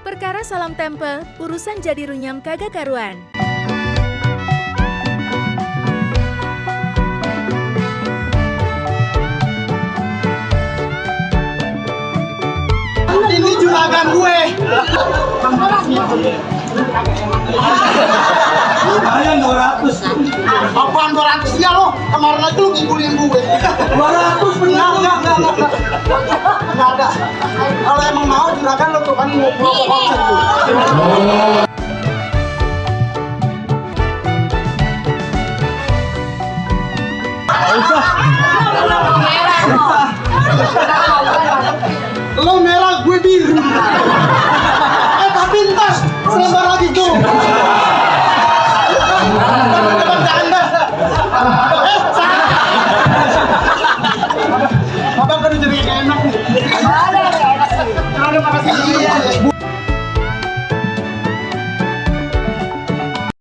Perkara salam tempel, urusan jadi runyam kagak karuan. Ini juragan gue. Lumayan 200. Apaan 200 ya lo? Kemarin aja lo ngibulin gue. 200 benar. Enggak ada. Kalau emang mau juragan lo tuh kan mau pulang. Lo